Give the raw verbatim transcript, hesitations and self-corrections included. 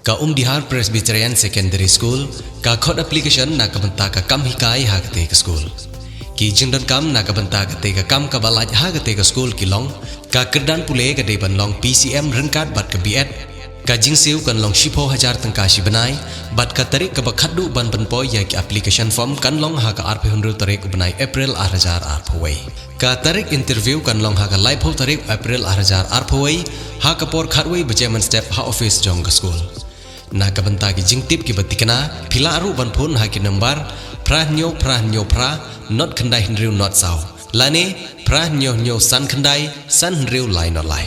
Ka Umdihar Presbyterian Secondary School ka khot application na ka bynta ka kam hikai ha katei ka school. Ki jingdonkam na ka bynta katei ka kam kaba lait ha katei ka school ki long: ka kyrdan pule ka dei ban long P C M ryngkat bad ka B.Ed. Ka jingsiew kan long shiphew hajar tyngka shi bnai, bad ka tarik kaba khatduh ban pynpoi ïa ki application form kan long ha ka arphew hynriew tarik u bnai April ar hajar arphew wei. Ka tarik interview kan long ha ka laiphew tarik April ar hajar arphew wei, ha ka por khatwei baje mynstep ha office jong ka school. Na ka bynta ki jingtip kiba tikna, phi lah ruh ban phone ha ki number phra hynñiew phra hynñiew phra nod khyndai hynriew nod saw, lane phra hynñiew hynñiew san khyndai san hynriew lai nod lai.